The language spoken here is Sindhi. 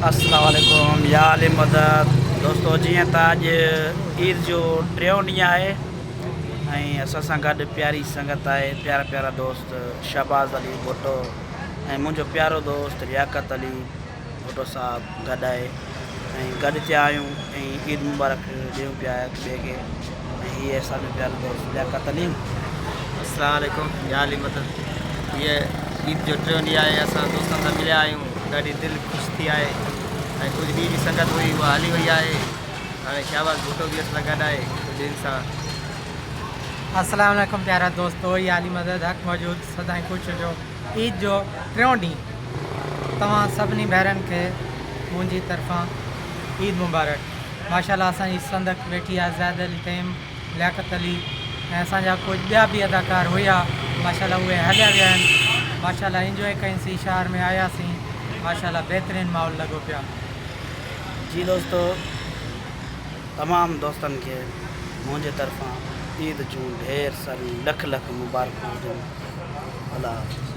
السلام عليڪم يا علي مدد دوستو جيئن ته اڄ عيد جو ٽيون ڏينهن آهي ۽ اسان سان گڏ پياري سنگت آهي پيارا پيارا دوست شهباز علي ڀٽو ۽ منهنجو پيارو دوست لياقت علي ڀٽو صاحب گڏ آهي ۽ گڏ ٿيا آهيون ۽ عيد مبارڪ ڏيون پيا هڪ ٻئي کي ۽ هي اسان جو پيارو دوست لياقت علي. السلام عليڪم يا علي مدد هيء عيد جو ٽيون ڏينهن آهي اسان دوستن سان مليا آهيون ڏاڍي دل خوش ٿي آهي ۽ ڪجهه ٻي به سنگت هئي اها هلي وئي آهي هاڻي شهباز ڀٽو به اسان سان گڏ آهي ڪجهه ان سان. السلام عليڪم پيارا دوستو يا علي مدد حق موجود سدائين خوش هجو. عيد جو ٽيون ڏينهن توهان سڀني ڀائرن کي منهنجي طرفان عيد مبارڪ. ماشاءالله اسان جي سندڪ ويٺي آهي زاهد علي ٿهيم، لياقت علي ۽ اسان جا ڪجهه ٻيا به اداڪار هيا ماشاءالله اهي هليا ويا آهن ماشاءالله انجوائي ڪئيسين شهر ۾ آياسين ماشاءالله بهترين ماحول لڳو پيو آهي. جي دوستو تمام دوستن کي منهنجي طرفان عيد جون ڍير ساريون لک لک مبارڪون هجن. الله حافظ.